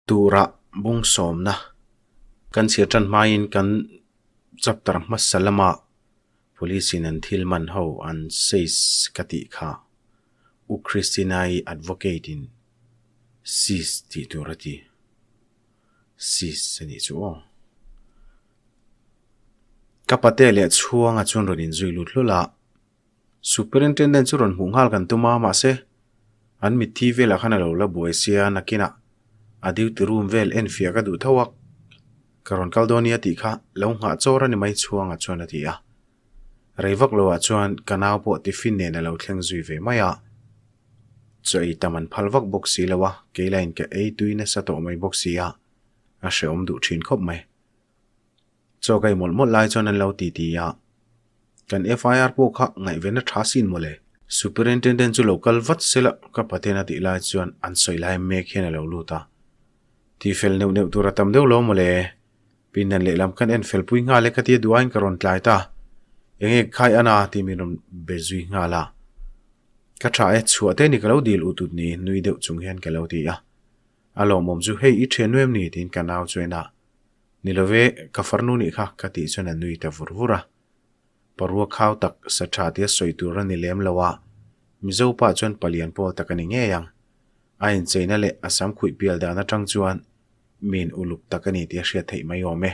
Tura bung sawmna kan chhiar tan hmain kan chapter hmasa lama police in an thil man ho an seize ka tih kha U Christina-i advocate in seize tih tur a ti. Seize a nih chu aw. Ka pate leh chhuanga chuan rawn inzui lut hlawlh a. Superintendent chu rawn hmuh nghal kan tum a, mahse, an mitthi velah khan a lo la buai sia, nakinah a duty room vel enfiah ka duh tho a, ka rawn kal dawn nia tih kha lo nghah chawr a ni mai chhuangah chuan a ti a. Rei vak loah chuan ka nau pawh tiffin nen a lo thleng zui ve mai a, chaw ei tam an phal vak bawk si lo a, kei lain ka ei tui nasa tawh mai bawk si a, a hrehawm duh thin khawp mai. Chaw ka ei mawlh mawlh lai chuan an lo ti ti a, Kan FIR pawh kha ngaihvenna tha sin mawle. Superintendent chu lo kal vat se la ka paten a tih lai chuan an sawi lai mek hian a lo lut a. Tihfel neuh neuh tur a tam deuh lo mawle. Pindan lehlam khan en fel pui nghal e ka tia duh aiin ka rawn tlai ta. Enge khai ana tih min rawn be zui nghal a. Ka tha e, chhuah te ni ka lo dil ut ut ni nui deuh chung hian ka lo ti a. A lawmawm chu hei i thian nuam ni tiin ka nau chu en a. Ni lo ve, ka farnu nih kha ka tih chuan a nui ta vur vur a. Parua khau tak sa tha tia sawi tur a ni lem lo a, Mizo pa chuan palian pawl tak a ni ngei ang. A incheina leh a sam khuih pial dan atang chuan min uluk tak a ni tih a hriat theih mai awm e.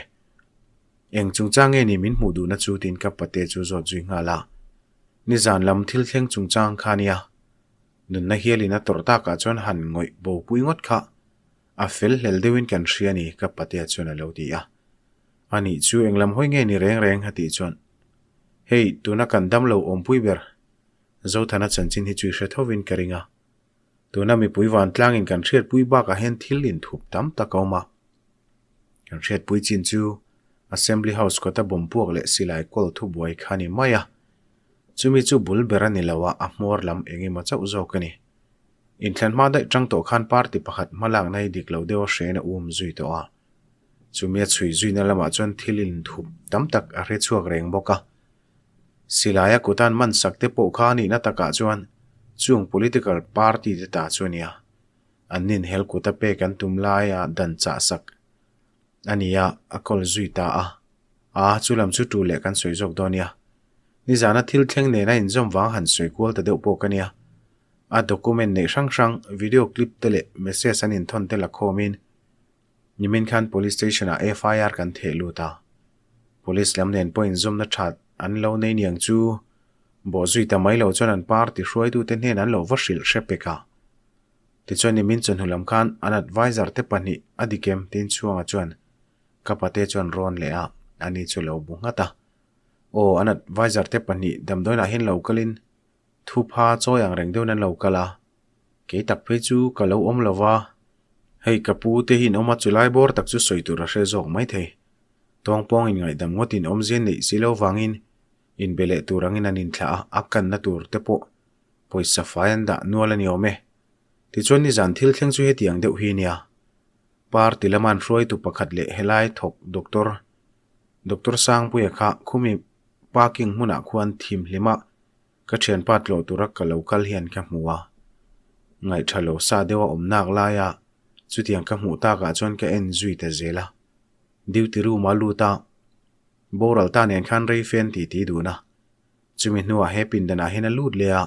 Eng chungchang nge ni min hmuh duhna chu tiin ka pate chu zawt zui nghal a. Nizan lam thil thleng chungchang kha nia. Nunna hialin a tawrh takah chuan han ngawih bopui ngawt kha. A fel hlel deuhin kan hria a ni, ka patea chuan a lo ti a. A nih chu englam hawi nge ni reng reng a tih chuan, Hei, tuna kan damlo awmpui ber, Zothana chanchin hi chu i hre thovin ka ring a. Tuna mipui vantlangin kan hriatpui bakah hian thil inthup tam tak a awm a. Kan hriatpui chin chu Assembly House kawta bawm puak leh silai kawl thubuai kha a ni mai a. Chumi chu bul ber a ni lo a, a hmawr lam eng emaw chauh zawk a ni. Inthlan hma daih tang tawh khan party pakhat hmalakna hi dik lo deuh a hrein a um zui tawh a. Chumi a chhui zuina lamah chuan thil inthup tam tak a hre chhuak reng bawk a. Silaia kutan man sak te pawh kha a nihna takah chuan chung political party te ta chu a nia. An ninhel kuta pek an tum laia dan chah sak a ni a, a kawl zui ta a. A, chu lam chu tu leh kan sawi zawk dawn nia. Nizana thil thleng nena inzawm vang han sawi kual ta deuh pawh ka nia. A document neih hrang hrang, video clip te leh message an inthawn te la khawmin nimin khan Police Station ah FIR kan theh lut a. Police lam nen pawh inzawmna that an lo nei niang chu bawhzui ta mai lo chuan an party hruaitute hnen an lo va hrilh hre pek a. Tichuan nimin chawhnu lam khan an advisor te pahnih a dik em tiin chhuanga chuan ka pate chuan rawn leh a, ani chu lo bu nghat a. Aw, an advisor te pahnih damdawiinah hian lo kalin Thupha chawi ang reng deuhin an lo kal a, kei tak phei chu ka lo awm lo va, hei ka pu te hi in awm a chulai bawr tak chu sawi tur a hre zawk mai thei. Tawngpawng in ngaihdam ngawt in awmzia neih si lo vangin inbe leh tur angin an inthlah a, a kanna tur te pawh pawisa fai an dah nual a ni awm e. Tichuan nizan thil thleng chu hetiang deuh hi nia. Party lama an hruaitu pakhat leh helai thawk Doctor Doctor Sangpuia kha khumi parking hmunah khuan thim hlim a, Ka thianpa tlawh tura ka lo kal hian ka hmu a, ngaihtha lo sa deuh a awm nak laia chutiang ka hmuh takah chuan ka en zui ta zel a. Duty room a lut a, boral ta nen khan rei fen ti ti dun a. Chumi hnuah he pindanah hian a lut leh a,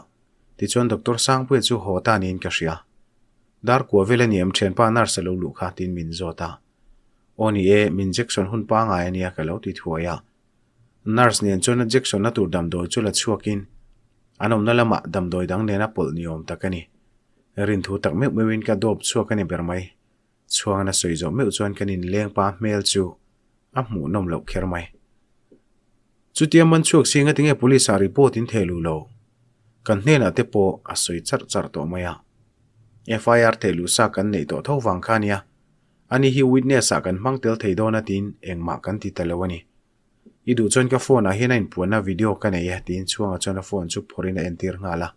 tichuan Doctor Sangpuia chu haw ta niin ka hria. Dar kua vel a ni em thianpa nurse a lo luh kha tiin min zawt a. Aw ni e, min injection hun pangai a nia ka lo ti thuai a. Nurse nen chuan a jection na tur damdawi chu la chhuakin an awmna lamah damdawi dang nena pawlh ni awm tak a ni. Rinthu tak meuh meuhin ka dawp chhuak a ni ber mai. Chhuangin a sawi zawh meuh chuan kan inleng pa hmel chu a hmuhnawm loh kher mai. Chutia man chhuak si engatinge police ah report in theh luh lo? Kan hnenah te pawh a sawi charh charh tawh mai a. FIR theh luh sa kan neih tawh tho vang kha nia. Ani hi witness ah kan hmang tel thei dawn a tiin engmah kan ti ta lo a ni. I duh chuan ka phone ah hian a inpuanna video ka nei e tiin chhuangah chuan a phone chu phawrhin a entir nghal a.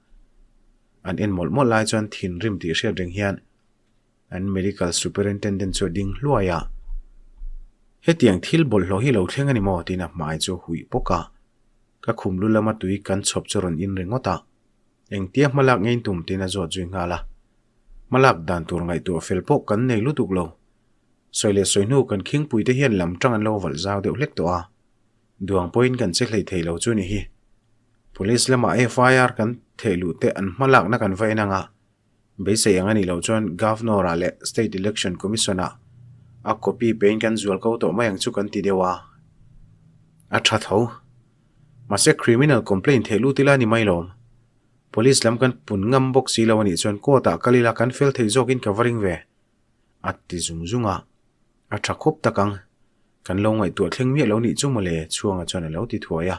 An en mawlh mawlh lai chuan thinrim tih hriat reng hian an medical superintendent chu a ding hluai a. Hetiang thil bawlhhlawh hi lo thleng a ni maw tiin a hmai chu a huih bawk a. Ka khum lu lama tui kan chhawp chu rawn in ringawt a. Engtia hmalak ngei tum tiin a zawt zui nghal a. Hmalak dan tur ngaihtuah fel pawh kan nei lutuk lo. Sawi leh sawi hnu kan khingpui te hian lam tang an lo valh zau deuh hlek tawh a, duang pawhin kan che hlei thei lo chu ni hi. Police lamah FIR kan theh luh te an hma lakna kan va en ang a, beisei ang a nih loh chuan Governor ah leh State Election Commission ah a copy pein kan zual ko tawh mai ang chu kan ti deuh a, a tha tho. Mahse criminal complaint theh lut ila ni mai lawm. Police lam kan pun ngam bawk si lo a nih chuan court ah kal ila kan fel thei zawkin ka va ring ve. A ti zung zung a, a tha khawp tak ang. Kan lo ngaihtuah thleng miah lo nih chu mawle, Chhuanga chuan a lo ti thuai a.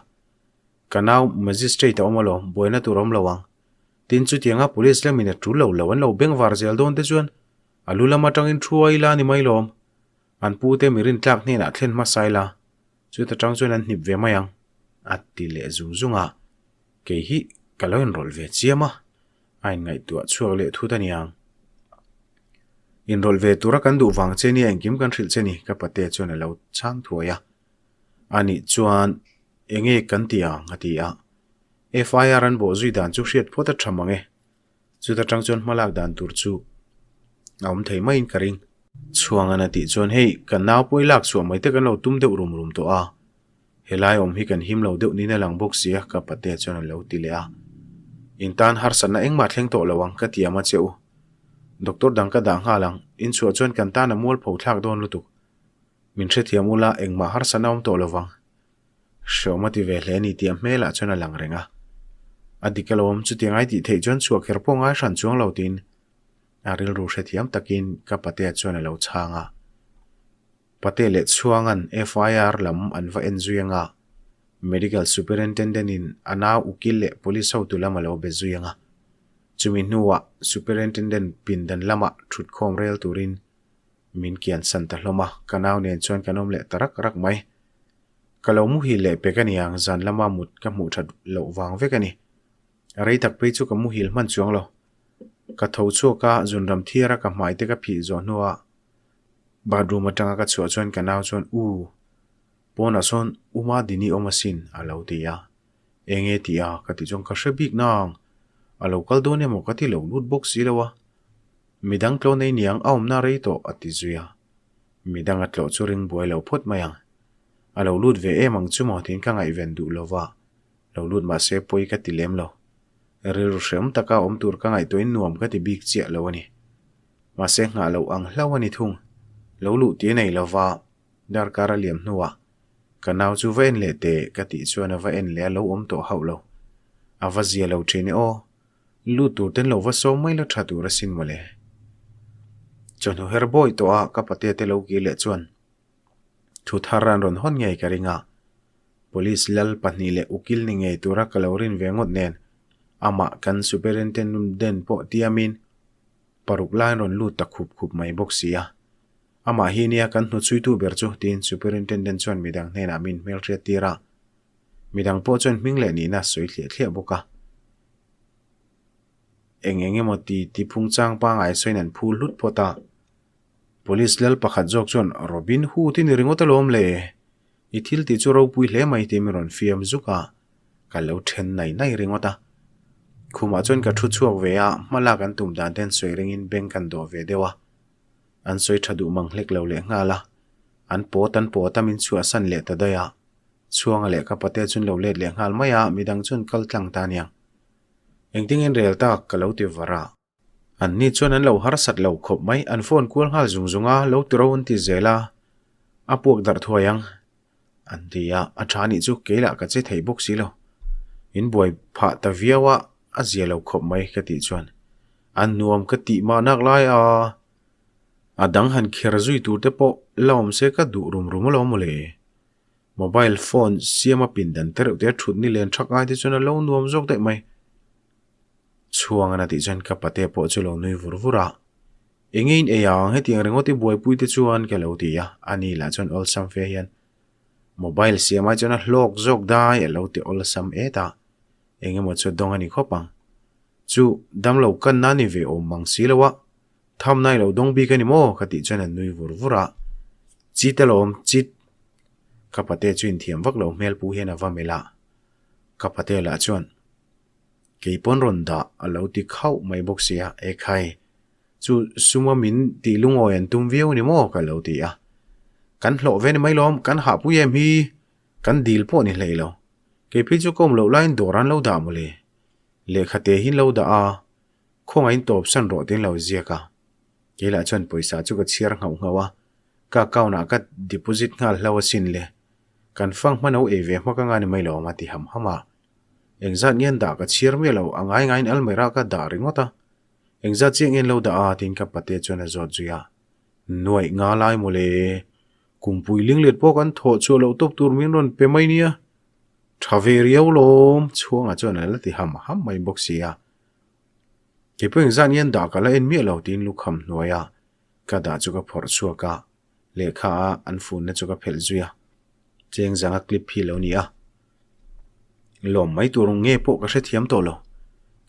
Ka nau Magistrate a awm alawm, buaina tur a awm lo ang. Tin chutianga Police lamin a tul lo lo an lo beng var zel dawn te chuan a lu lam atangin thu a ila ni mai lawm. An pu te mi rintlak hnenah thlen hmasa ila, chuta tang chuan an hnip ve mai ang, a ti leh zung zung a. Kei hi ka lo inrawlh ve chiam a, a inngaihtuah chhuak leh thut a niang. Inrawlh ve tura kan duh vang che nia engkim kan hrilh che ni, ka pate chuan a lo chhang thuai a. Anih chuan enge kan ti ang? a ti a. FIR an bawh zui dan chu hriat phawt a tha mang e. Chuta tang chuan hmalak dan tur chu a awm thei maiin ka ring. Chhuangan a tih chuan hei kan nau pawh i lak chhuah mai te kan lo tum deuh rum rum tawh a. Helai awm hi kan him lo deuh niin a lang bawk si a, ka pate chuan a lo ti leh a. In tan harsatna engmah thleng tawh lo ang ka ti am a che u. Doctor dang ka dah nghal ang, in chhuah chuan kan tan a mualpho thlak dawn lutuk. Min hrethiam ula engmah harsatna awm tawh lo vang. Hreawm a ti ve hle a ni tih a hmelah chuan a lang reng a. A dik alawm, chutiang ai tih theih chuan chhuah kher pawh ngai hran chuang lo tiin a rilru hrethiam takin ka patea chuan a lo chhang a. Pate leh Chhuanga'n FIR lam an va en zui anga, Medical Superintendent in a nau ukil leh Police hotu lam a lo be zui anga. Chumi hnuah Superintendent pindan lamah thutkhawm rel turin min kian san ta hlawm a, ka nau nen chuan kan awm leh ta rak rak mai. Ka lo muhil leh pek a niang, zan lama mut ka hmuh that loh vang vek a ni. A rei tak phei chu ka muhil hman chuang lo. Ka tho chhuak a, zunram thiara ka hmai te ka phih zawh hnuah bathroom atanga ka chhuah chuan ka nau chuan U, pawnah sawn U Madini awm asin a lo ti a. Eng nge tih a? Ka tih chuan ka hre bik nang. A lo kal dawn emaw ka ti lo lut bawk si lo a. Midang tlawh nei niang a awmna rei tawh a ti zui a. Midang a tlawh chu ring buai lo phawt mai ang. A lo lut ve em ang chu maw tiin ka ngaihven duh lo va, lo lut mah se pawi ka ti lem lo. Rilru hreawm taka awm tur ka ngaihtuahin nuam ka ti bik chiah lo a ni. Mahse nghah loh ang hlauh a ni thung. Lo luh tih a nei lo va, darkar a liam hnuah ka nau chu va en leh teh ka tih chuan a va en leh a lo awm tawh hauh lo. A va zia lo thin e aw. Lut tur ten lo va sawm mai la tha tur asin mawle. Chawhnu her bawi tawh a ka patea te lo kir leh chuan thu thar an rawn hawn ngei ka ring a. Police lal pahnih leh ukil ni ngei tura ka lo rin ve ngawt nen amah kan superintendent pawh tiamin paruk lai an rawn lut ta khup khup mai bawk si a. Amah hi nia kan hnuchhuitu ber chu tiin superintendent chuan midang hnenah min hmelhriat tir a. Midang pawh chuan hming leh nihna sawi thliah thliah bawk a. Eng eng emaw ti ti phung chang pangai sawiin an phul hlut phawt a. Police lal pakhat zawk chuan Robin Hood i ni ringawt alawm le, i thil tih chu ropui hle mai tiin min rawn fiam zuk a, ka lo then nai nai ringawt a. Khumah chuan ka thu chhuak ve a, hma lak an tum dan te an sawi ringin bank kan dawh ve deuh a. An sawi tha duh mang hlek lo leh nghal a, an pawt an pawt a min chhuahsan leh ta daih a. Chhuanga leh ka pate chuan lo let leh nghal mai a, midang chuan kal tlang ta aniang. Engtin rel tak ka lo ti var a. An ni chuan an lo harsat lo khawp mai, an phone kual nghal zung zung a, lo ti ro an ti zel a, a puak darh thuai ang an ti a, a tha nih chu kei lah ka che thei bawk si lo. In buai phah ta viau a, a zia lo khawp mai ka tih chuan a nuam ka tih mah nak lai a, a dang han kher zui tur te pawh la awm se ka duh rum rum alawm mawle. Mobile phone siama pindan te reuh te a thut ni len thak ai te chuan a lo nuam zawk daih mai. Chhuangan a tih chuan ka pate pawh chu lo nui vur vur a. Enge in ei ang hetiang ringawt i buaipui te chuan ka lo ti a, ani lah chuan awlsam fe hian mobile siam ai chuan a hlawk zawk dai a lo ti awlsam et a, engemaw chu dawng a ni khawp ang. Chu damlo kanna ni ve awm mang si lo a, Thamna i lo dawng bik a ni maw? ka tih chuan a nui vur vur a. Chit alawm, chit. Ka pate chu inthiam vak lo hmel pu hian a va melh a. Ka pate lah chuan, Kei pawn rawn dah a lo ti khauh mai bawk si a, Ekhai, chu suma min tih lungawi an tum viau a ni maw? ka lo ti a. Kan hlawh ve ni mai lawm, kan hahpui em hi, kan dil pawh ni hlei lo. Kei phei chu ka awm loh laiin dawr an lo dah mawle. Lehkha te hi an lo dah a, khawngaihin tawp san rawh tiin lo ziak a. Kei lah chuan pawisa chu ka chhiar nghauh nghauh a, ka account ah ka deposit nghal hlo asin le. Kan fang hman ho ei ve hmak anga ni mai lawm a ti ham ham a. Engzat nge an dah ka chhiar miah lo, a ngai ngaiin almirah ka dah ringawt a. Engzat chiah nge an lo dah a tiin ka pate chuan a zawt zui a. Nuaih nga lai mawle, kumpui linglet pawh kan thawh chhuah loh tawp tur min rawn pe mai nia. Tha ve riau lawm, chhuangah chuan a la ti ham ham mai bawk si a. Kei pawh engzat nge an dah ka la en miah lo tiin lukham hnuaia ka dah chu ka phawrh chhuak a, lehkha a an funna chu ka phelh zui a. Cheng zanga clip hi lo ni a. Lawm mai tur nge pawh ka hrethiam tawh lo.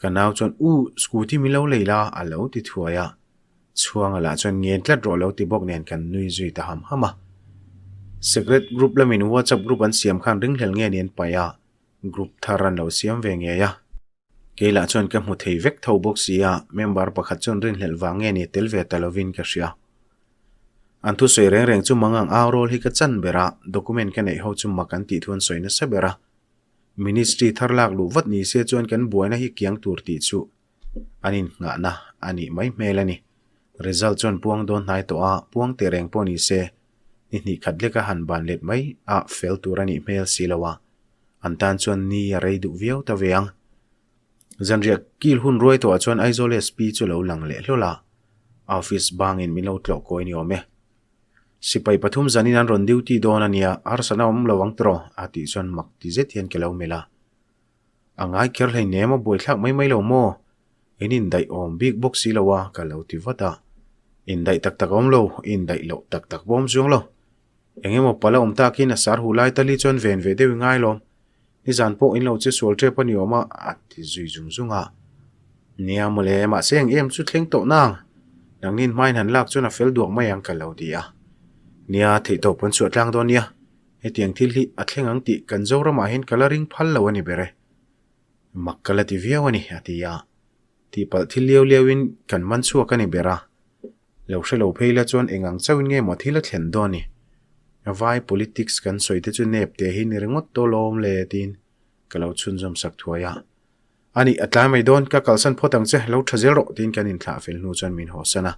Ka nau chuan U, scooty min lo lei la a lo ti thuai a. Chhuanga lah chuan ngen tlat rawh lo ti bawk nen kan nui zui ta ham ham a. Secret group lamin WhatsApp group an siam khan ringhlel nge ni an paih a, group thar an lo siam ve ngei a. Kei lah chuan ka hmu thei vek tho bawk si a, member pakhat chuan rinhlelh vang nge ni tel ve ta lovin ka hria. An thusawi reng reng chu mangang au rawl hi ka chan ber a, document ka neih ho chu mak an tih thu an sawi nasa ber a. Ministry thar lak luh vat ni se chuan kan buaina hi kiang tur tih chu an innghahna a nih mai hmel a ni. Result chuan puang dawn hnai tawh a, puang teh reng pawh ni se ni hnih khat leka han ban let mai a fel tur a nih hmel si lo a, an tan chuan ni a rei duh viau ta ve ang. Zanriah kil hun ruai tawhah chuan Aizawl SP chu lo lang leh hlawl a, a office bangin min lo tlawh kawi ni awm e. Sipai pathum zanin an rawn duty dawn a nia, harsatna awm lo ang tiraw? a tih chuan mak ti zet hian ka lo melh a. A ngai kher hleinem a buaithlak mai mai lo maw? In indaih awm bik bawk si lo a, ka lo ti vat a. Indaih tak tak a awm lo, indaih loh tak tak pawh a awm chuang lo. Eng emaw pala awm takin a sar huh lai tali chuan ven ve deuh i ngai lawm. Nizan pawh in lo che sual tep a ni awm a, a ti zui zung zung a. Nia mawle, mahse eng em chu thleng tawh nang. Nangnin hmain han lak chuan a fel duak mai ang ka lo ti a. Nia, theihtawp kan chhuah tlang dawn nia. Hetiang thil hi a thleng ang tih kan Zoramah hian ka la ring phal lo a ni ber e. Mak ka la ti viau a ni, a ti a. Tihpalh thil liau liauin kan man chhuak a ni ber a. Lo hre lo phei la chuan eng ang chauhin nge maw thil a thlen dawn ni? Vai politics kan sawi te chu nep te hi ni ringawt tawh lawm le tiin ka lo chhunzawm sak thuai a. A nih, a tlai mai dawn, ka kalsan phawt ang che, lo tha zel rawh tiin kan inthlah fel hnu chuan min hawsan a.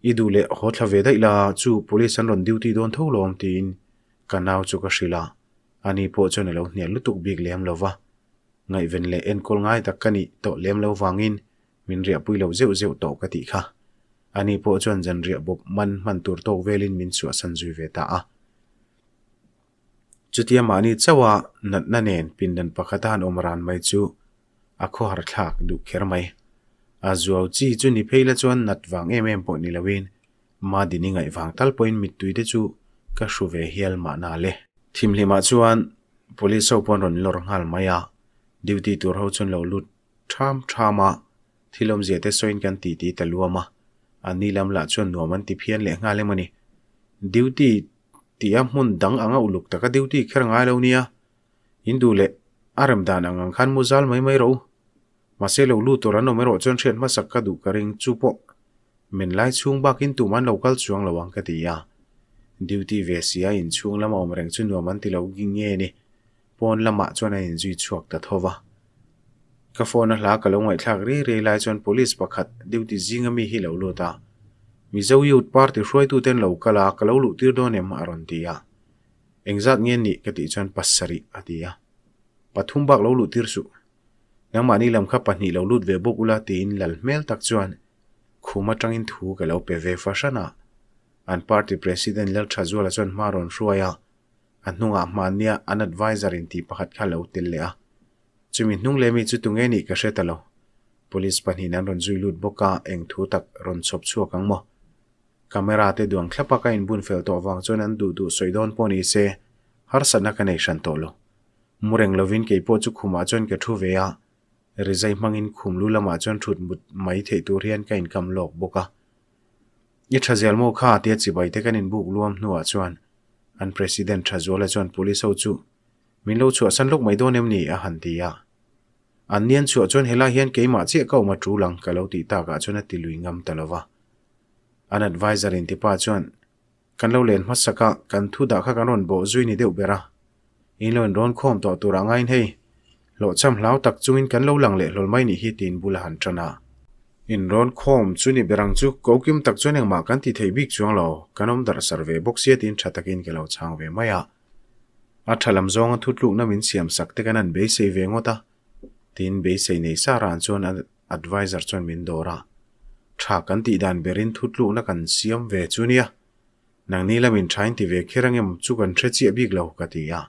I duh leh haw thla ve daih la, chu police an rawn duty dawn tho lawm tiin ka nau chu ka hrilh a. Ani pawh chuan a lo hnial lutuk bik lem lo va. Ngaihven leh enkawl ngai tak ka nih tawh lem lo vangin Min riahpui lo zeuh zeuh tawh ka tih kha. Ani pawh chuan zan riah bawp man hman tur tawk velin min chhuahsan zui ve ta a. Chutia mahni chauha natna nen pindan pakhata han awm ran mai chu a khawhar thlak duh kher mai. A zuau chi chu ni phei la chuan nat vang em em pawh ni loin Madini ngaih vang tal pawhin mittui te chu ka hru ve hial mahna le. Thimhlimah chuan police ho pawh an rawn lawr nghal mai a, duty tur ho chuan lo lut Ṭham ṭham a, thil awmzia te sawiin kan ti ti ta luam a, an ni lam lah chuan nuam an ti phian leh nghal em a ni. Duty tih a hmun dang anga uluk taka duty kher ngai lo nia, in duh leh a rem dan ang ang khan mu zal mai mai rawh u. Mahse lo lut tur an awm erawh chuan hriat hmasak ka duh ka ring chu pawh men lai chhung bakin tum an lo kal chuang lo ang ka ti a. Duty ve si a inchhung lama awm reng chu nuam an ti lo nge ni. Pawn lamah chuan a inzui chhuak ta tho va. Ka phone a hla ka lo ngaihthlak riai riai lai chuan police pakhat duty zinga mi hi lo lut a, Mizo Youth Party hruaituten lo kal a, ka lo luh tir dawn em? a rawn ti a. Engzat nge nih? ka tih chuan pasarih a ti a. Pathum bak lo luh tir suh. Nangmahni lam kha pahnih lo lut ve bawk ula tiin lal hmel tak chuan khum atangin thu ka lo pe ve fahran a. An party president Lalthazuala chuan hma rawn hruai a, A hnungah hmannia an adviser in tih pakhat kha lo tel leh a. Chumi hnung leh mi chu tunge nih ka hre ta lo. Police pahnihin an rawn zui lut bawk a, eng thu tak rawn chhawp chhuak ang maw? Camera te duang thlap a ka inbun fel tawh vang chuan an duh duh sawi dawn pawh ni se, harsatna ka nei hran tawh lo. Mu reng lovin kei pawh chu khumah chuan ka thu ve a, rizai hmangin khum lu lamah chuan thut mut mai theih tur hian ka inkam lawk bawk a. I tha zel maw kha tia chibai te kan inbuk luam hnuah chuan an President Thazuala chuan police ho chu min lo chhuahsan lawk mai dawn em ni a han ti a. An nian chhuah chuan helai hian keimah chiah ka awm a tul ang ka lo tih takah chuan a ti lui ngam ta lo va. An adviser in tipa chuan. Kan lo len hmasak a, kan thu dah kha kan rawn bawh zui ni deuh ber a. In lo inrawn khawm tawh tur ah ngaiin hei, hlawhchham hlau tak chungin kan lo lang leh hlawl mai nih hi tiin bul a han tan a. Inrawn khawm chu ni ber ang chu, ko kim tak chuan engmah kan ti thei bik chuang lo, kan awm darh sar ve bawk sia tiin tha takin ka lo chhang ve mai a. A tha lam zawnga thutlukna min siam sak te kan han beisei ve ngawt a, tiin beisei nei sa ran chuan a adviser chuan min dawr a. Tha kan tih dan berin thutlukna kan siam ve chu nia. Nangni lamin tha in ti ve kher angem chu kan hre chiah bik lo ka ti a.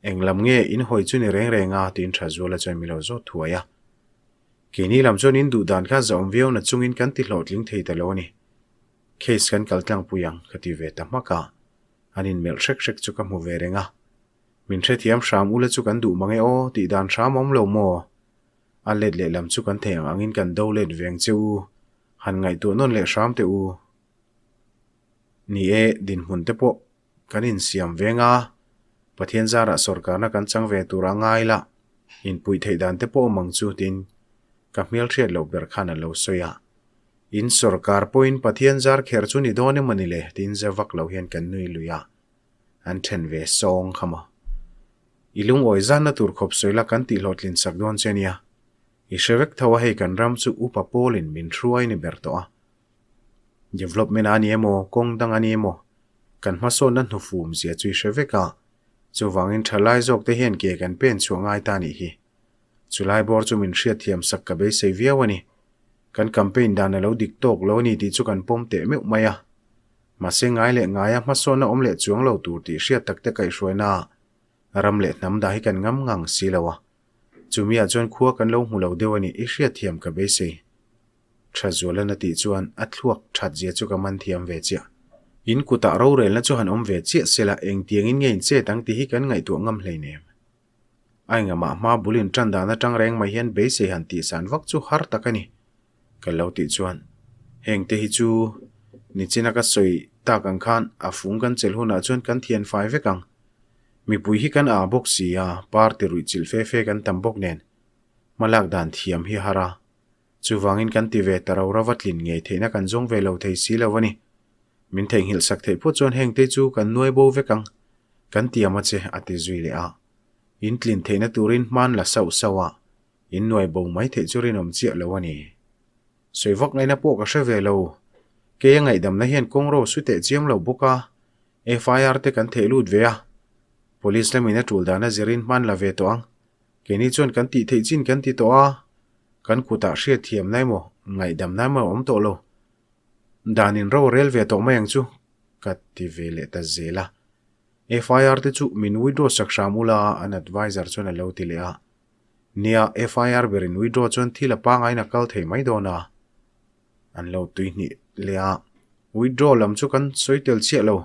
Eng lam nge in hawi chu ni reng reng a tiin Thazuala chuan min lo zawt thuai a. Keini lam chuan in duh dan kha zahawm viau na chungin kan ti hlawhtling thei ta lo a ni. Case kan kal tlangpui ang ka ti ve ta hmak a. An inmelh hrek hrek chu ka hmu ve reng a. Min hrethiam hram ula chu kan duh mang e aw tih dan hram awm lo maw? A let lehlam chu kan thei ang angin kan do let veng che u. Han ngaihtuah nawn leh hram teh u. Ni e, dinhmun te pawh kan insiam veng a, Pathian zarah sawrkarna kan chang ve tur a ngai la, inpuih theih dan te pawh awm ang chu tiin ka hmelhriat loh ber khan a lo sawi a. In sawrkar pawhin Pathian zar kher chu ni dawn emaw ni le tiin ze vak lo hian kan nui lui a, an then ve sawng kha maw. I lungawi zanna tur khawp sawi la kan tihhlawhtlin sak dawn che nia. I hre vek tho a hei kan ram chu upa pawlin min hruai ni ber tawh a. Development a ni emaw, kawng dang a ni emaw, kan hmasawnna hnufum zia chu i hre vek a, chuvangin thalai zawk te hian ke kan pen chhuah ngai ta nih hi. Chulai bawr chu min hriatthiam sak ka beisei viau a ni. Kan campaign dan a lo dik tawk lo a ni tih chu kan pawm teh meuh mai a. Mahse ngai leh ngaia hmasawnna awm leh chuang lo tur tih hriat tak te kaihhruaina ram leh hnam dah hi kan ngam ngang si lo a. Chumiah chuan khua kan lo hmu lo deuh a ni i hriatthiam ka beisei. Thazualan a tih chuan a thluak that zia chu ka man thiam ve chiah. In kutah rorelna chu han awm ve chiah sela engtiangin nge in chet ang tih hi kan ngaihtuah ngam hleinem. A engamah hma bul in tan dan atang reng mai hian beisei han tihsan vak chu har tak a ni. Ka lo tih chuan heng te hi chu nichina ka sawi tak ang khan a fung kan chelh hunah chuan kan thian fai vek ang. Mipui hi kan aa bawk si a, party ruih chilh fe fe kan tam bawk nen hmalak dan thiam hi a har a. Chuvangin kan ti ve ta ro rava tlin ngei theihna kan zawng ve lo thei si lo a ni. Min theihnghilh sak theih phawt chuan hengte chu kan nuai bo vek ang. Kan tiam a che, a ti zui leh a. In tlin theihna turin hman la sauh sauh a, in nuai bo mai theih chu rinawm chiah lo a ni. Sawi vak ngaihna pawh ka hre ve lo. Kei a ngaihdamna hian kawng ro su teh chiam lo bawk a, FIR te kan theh lut ve a. Police lamin a tul dan a zirin hman la ve tawh ang. Keini chuan kan tih theih chin kan ti tawh a, kan kutah hriatthiamna emaw, ngaihdamna emaw a awm tawh lo. Danin ro a rel ve tawh mai ang chu, ka ti ve leh ta zel a. FIR te chu min withdraw sak hram ula an adviser chuan a lo ti leh a. Nia, FIR berin withdraw chuan thil a pangaiin a kal thei mai dawn a. An lo tuihnih leh a. Withdraw lam chu kan sawi tel chiah lo.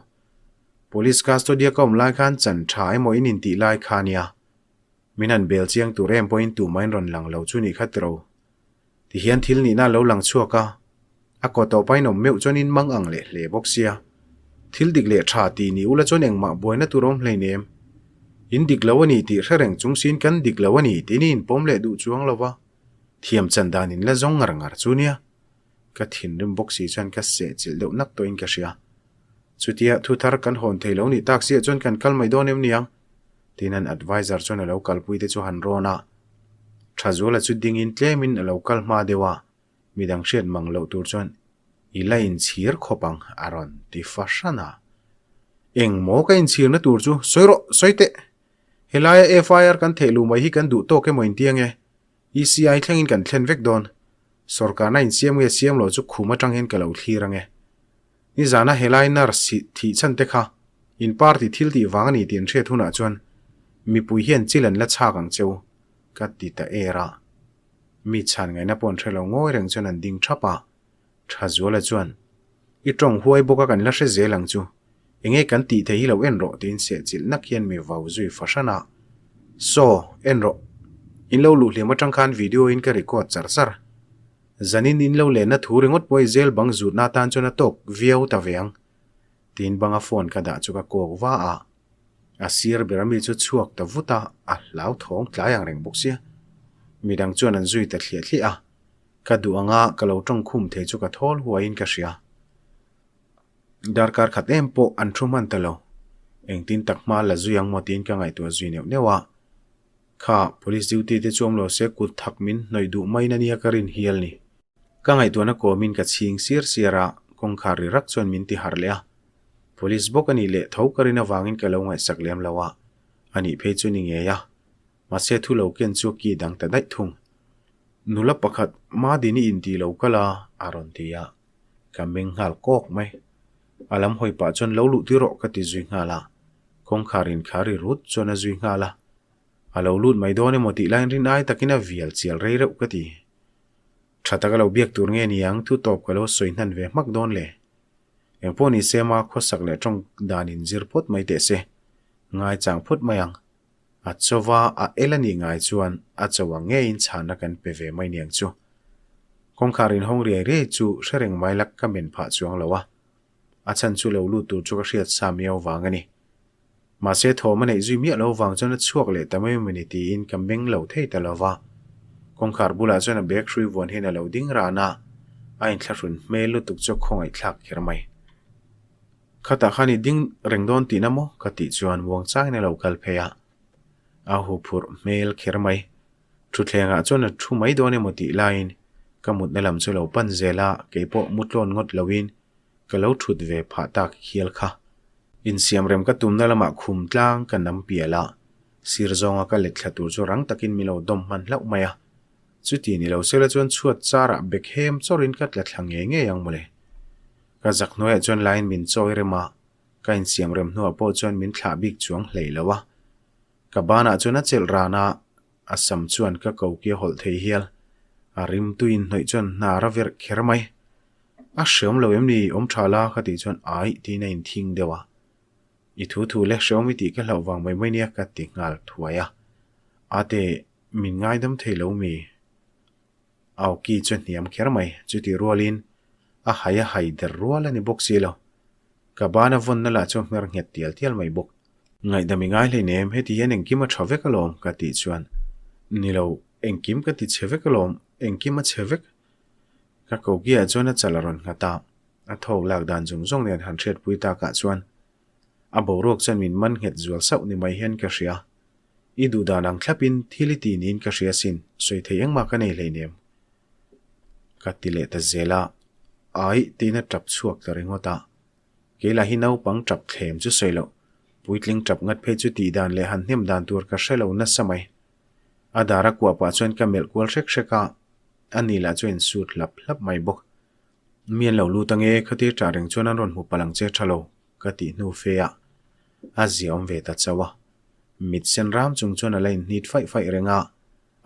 Police custody a ka awm lai khan chan tha emaw in intih lai kha nia. Min han bel chiang tur em pawhin tumahin rawn lang lo chu nih kha tiro. Tihian thil nihna a lo lang chhuak a, a kaw tawpa in awm meuh chuan in mang ang leh hle bawk sia. Thil dik leh tha tih ni ula chuan engmah buaina tur a awm hleinem. In dik lo a ni tih hre reng chung siin kan dik lo a ni tiin i inpawm leh duh chuang lo va, thiam chan dan in la zawng ngar ngar chu nia. Ka thinrim bawk si chuan ka seh chilh deuh nak tawhin ka hria. Chutia thu thar kan hawn thei lo nih tak siah chuan kan kal mai dawn em niang? Tiin an adviser chuan a lo kalpui te chu han rawn a. Thazuala chu dingin tlemin a lo kal hma deuh a, midang hriat mang loh tur chuan i la inchhir khawp ang a rawn ti fa hran a. Eng maw ka inchhirna tur chu sawi rawh, sawi teh! Helaia FIR kan theh luh mai hi kan duh tawk emaw intiang e. ECI thlengin kan thlen vek dawn. Sawrkarna insiam nge siam loh chu khum atang hian ka lo thlir ang e. Nizana helai nurse hi thih chhan te kha in party thil tih vang a ni tih an hriat hunah chuan mipui hian chil an la chhak ang cheu ka ti ta er a. Mi chhan ngaihna pawh an hre lo ngawi reng chuan an ding thap a. Thazuala chuan, I tawng huai bawk a kan la hre zel ang chu. Enge kan tih thei hi lo en rawh tiin sehchilh nak hian mi vau zui fahran a. Saw, en rawh. In lo luh hliam atang khan video in ka record char char. Zanin in lo lenna thu ringawt pawh i zel bang zutna atan chuan a tawk viau ta ve ang. Tiin banga phone ka dah chu ka kawk va a. A sir ber ami chu chhuak ta vut a, a hlauthawng tlai ang reng bawk sia. Midang chuan an zui ta thliah thliah a. Ka duh anga ka lo tawng khum thei chu ka thawl huaiin ka hria. Darkar khat em pawh an thu hman ta lo. Engtin tak hma la zui ang maw tiin ka ngaihtuah zui neuh neuh a. Kha police duty te chu awm lo se kut thak min hnawih duh mai na nia ka rin hial ni. Ka ngaihtuahna kawmin ka chhing siar siar a, kawngkhar ri rak chuan min ti harh leh a. Police bawk a nih leh tho ka rin avangin ka lo ngaihsak lem lo a, a nih phei chu ni ngei a. Mahse thu lo ken chu ki dang ta daih thung. Nula pakhat Madini inti lo kal a, a rawn ti a. Ka meng nghal kawk mai. A lam hawi pah chuan lo luh tir rawh ka ti zui nghal a. Kawngkhar inkhar ri rut chuan a zui nghal a. A lo lut mai dawn emaw tih laiin rin ai takin a vial chial rei reuh ka ti. Tha taka lo biak tur nge ni ang thu tawp ka lo sawi hnan ve hmak dawn le. Engpawh ni se ma khawsak leh tawng dan in zir phawt mai teh se. Ngaichang phawt mai ang. A chauva a el a nih ngai chuan a cho ang ngeiin chhanna kan pe ve mai niang chu. Kawngkhar inhawng riai riai chu hre reng mai la ka men phah chuang lo a. A chhan chu lo lut tur chu ka hriat sa miau vang a ni. Mahse thawm a neih zui miah lo vang chuan a chhuak leh ta mai mawni tiin ka meng lo thei ta lo va. Kawngkhar bulah chuan a bag hrui vuan hian a lo ding ran a, a inthlahrun hmel lutuk chu a khawngaihthlak kher mai. Khatah khan i ding reng dawn tihna maw? ka tih chuan muangchangin a lo kal phei a. A huphurh hmel kher mai. Thutthlengah chuan a thu mai dawn emaw tih laiin ka mutna lam chu lo pan zel a, keipawh mu tlawn ngawt loin ka lo thut ve phah tak hial kha. Insiamrem ka tumna lamah khum tlang ka nam pial a, sir zawnga ka let thla tur chu rang takin min lo dawm hman hlauh mai a. Chuti ni lo sela chuan chhuat charah bek hem chawrin ka tla thla ngei ngei ang mawle. Ka zak hnuaiah chuan laiin min chawi rem a, ka insiamrem hnuah pawh chuan min thlah bik chuang hlei lo a. Ka banah chuan a chelh ran a, a sam chuan ka ko ki a hawlh thei hial. A rimtui inhnawih chuan hnar a verh kher mai. A hreawm lo em ni, awm tha la ka tih chuan aih tiin a inthing deuh a. I thu thu le hreawm i tih ka hlauh vang mai mai nia ka ti nghal thuai a. Ate, min ngaidam thei lo mi? Au ki chu a hniam kher mai, chutih rualin a hai a hai der rual a ni bawk si lo. Ka bana vawnna lah chu a hmer nghet tial tial mai bawk. Ngaihdam i ngai hleinem, heti hian engkim a tha vek alawm ka tih chuan, Ni lo, engkim ka ti chhe vek alawm, engkim a chhe vek. Ka kokiah chuan a chal a rawn nghat a, a thawk lak dan zawng zawng nen han hriatpui takah chuan a boruak chuan min man nghet zual sauh ni mai hian ka hria. I duh dan ang thlapin thil i ti niin ka hria sin, sawi thei engmah ka nei hleinem. Ka ti leh ta zel a, Aih tiin a tap chhuak ta ringawt a. Kei lah hi naupang tap thlem chu sawi loh, puitling tap ngat phei chu tih dan leh han hnem dan tur ka hre lo nasa mai. A dar a kuah pah chuan ka melh kual hrek hrek a, a ni lah chu a insut hlap hlap mai bawk. Mi an lo lut ange, khatir tah reng chuan an rawn hmu palh ang che tha lo, ka tih hnu fe a, a zia awm ve ta chauh a. Mit sen ram chung chuan a la inhnit faih faih reng a,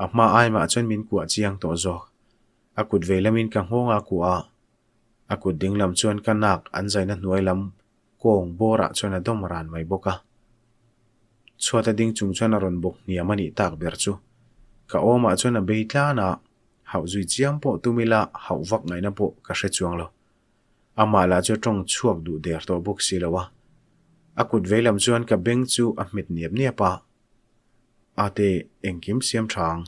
a hma ai mah chuan min kuah chiang tawh zawk. A kut vei lamin ka nghawng a kuah a, a kut ding lam chuan ka nak an zaina hnuai lam kawng bawrah chuan a dawm ran mai bawk a. Chhuat a ding chung chuan a rawn bawk hniam a nih tak ber chu. Ka awmah chuan a bei tlan a, hauh zui chiam pawh tum ila hauh vak ngaihna pawh ka hre chuang lo. Amah lah chu a tawng chhuak duh der tawh bawk si lo a. A kut vei lam chuan ka beng chu a hmet niap niap a. Ate, engkim siam tha ang.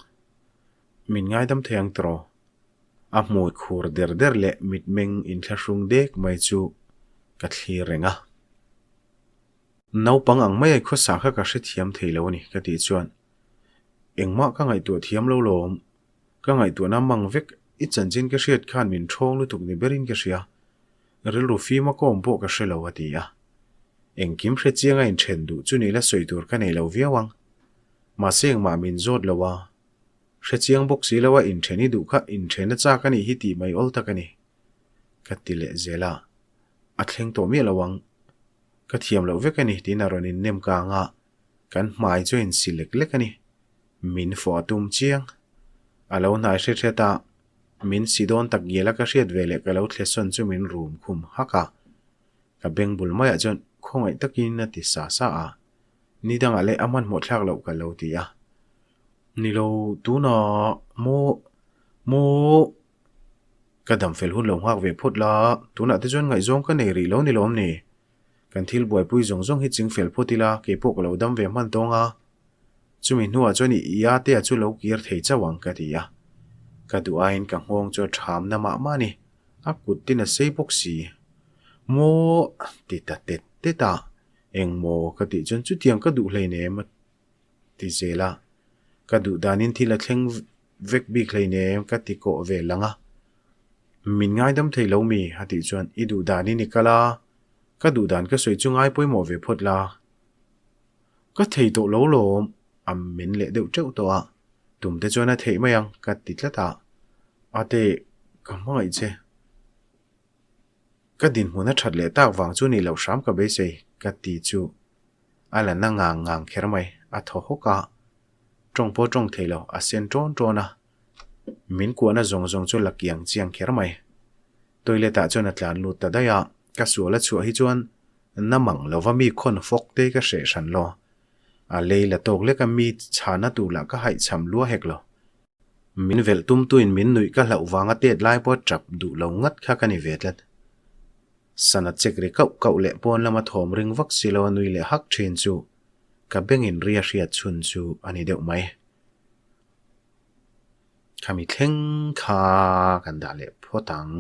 Min ngaidam thei ang tiraw? A hmui khur der der leh mitmeng inthlahrung dek mai chu ka thlir reng a. Naupang ang mai a khawsa kha ka hrethiam thei lo a ni ka tih chuan engmah ka ngaihtuah thiam lo lawm. Ka ngaihtuahna mang vek i chanchin ka hriat khan min thawng lutuk ni berin ka hria. Rilru fim a kawm pawh ka hre lo a ti a. Engkim hre chiang a inthen duh chu ni la sawi tur ka nei lo viau ang. Mahse engmah min zawt lo a. Hre chiang bawk si lo a inthen i duh kha inthen a chak a nih hi tih mai awl tak a ni. Ka ti leh zel a. A thleng tawh miah lo ang. Ka thiam loh vek a ni tiin a rawn innem kang a. Kan hmai chu a insi lek lek a ni. Min fawh a tum chiang. A lo hnai hret hret a, min si dawn tak ngial a ka hriat ve leh ka lo thle sawn chu min rum khum hak a. Ka beng bul maiah chuan khawngaih takin a ti sa sa a. Ni dangah leh a hmanhmawh thlak loh ka lo ti a. Ni lo, tunah maw, maw. Ka dam fel hun lo nghak ve phawt la, tunah te chuan ngaihzawng ka nei rih lo ni lawm ni? Kan thil buaipui zawng zawng hi ching fel phawt ila, keipawh ka lo dam ve hman tawng a. Chumi hnuah chuan i ia te a chu lo kir thei chauh ang ka ti a. Ka duh aiin ka nghawng chu a ṭham na mah mah a ni, a kut tin a sei bawk si. Maw ti ta tet tet a, eng maw ka tih chuan chutiang ka duh hleinem a ti zel a, ka duh danin thil a thleng vek bik hleinem ka ti kawh ve lang a. Min ngaidam thei lo mi a tih chuan i duh danin i kal a, ka duh dan ka sawi chu ngai pawimawh ve phawt la. Ka thei tawh lo lawm a men leh deuh teuh tawh a, tum te chuan a theih mai ang ka ti tlat a, Ate ka hmangaih che. Ka dinhmun a that leh tak vang chu ni loh hram ka beisei ka ti chu a la na ngang ngang kher mai, a thaw hawk a, tawng pawh tawng thei lo, a sen tawn tawn a, min kuahna zawng zawng chu la kiang chiang kher mai. Toilet ah chuan a tlan lut ta daih a, ka sual a chhuah hi chuan na mang lova mi khawn fawk te ka hreh hran lo, a lei la tawk lek a mi chhana tur lah ka haihchham lua hek lo. Min velh tumtuin min nuih ka hlauh vanga tet lai pawh tap duh lo ngat kha ka ni ve tlat. Sana chek ri kauh kauh leh pawn lama thawm ring vak si lo a nui leh hak thin chu ka bengin ria hriat chhun chu a ni deuh mai. Khami thleng kha kan dah leh phawt ang.